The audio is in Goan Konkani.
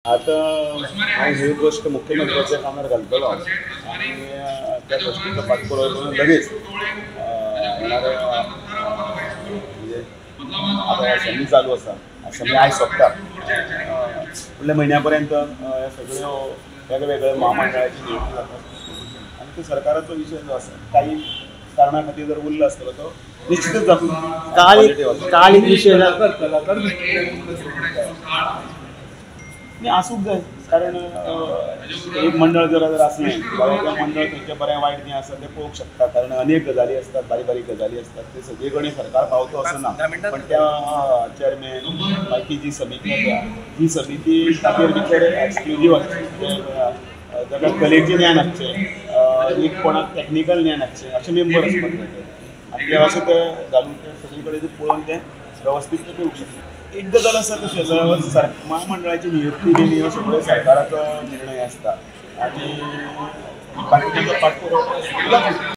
आता हांव ही गोष्ट मुख्यमंत्र्याच्या कानार घालतलो आनी त्या गोष्टीचो पाठपुरावा करून लगेच येणाऱ्या म्हणजे आता असेंब्ली चालू आसा, असेंब्ली आयज सोंपता, फुडल्या म्हयन्या पर्यंत ह्या सगळ्यो वेगवेगळ्या म्हामंडळाची नियुक्ती जाता आनी तो सरकाराचो विशय जो आसा काही कारणा खातीर जर उरलो आसतलो तो निश्चितच जातलो. काल एक विशय नाही आसूंक जाय, कारण एक मंडळ जर जर आसलें जाल्यार तें मंडळ थंयचें बरें वायट कितें आसा तें पळोवंक शकता, कारण अनेक गजाली आसतात, बारीक बारीक गजाली आसतात, ते सगळे कडेन सरकार पावतो असो ना, पण त्या चेअरमॅन मागीर जी समिती आसा ही समिती ताचेर भितर एक्सक्लुजीव आसची, जाका कलेचें ज्ञान आसचें, एक कोणाक टॅक्निकल ज्ञान आसचें, अशे मेंबर आसपाक जाय आनी ते अशें ते घालून ते सगळे कडेन पळोवन ते वेवस्थीत ते करूंक शकता. एक गजाल आसा कशी आसा, म्हामंडळाची नियुक्ती बी ह्यो सगळ्यो सरकाराचो निर्णय आसता आनी बाकीच्यांचो पाठपुरावा.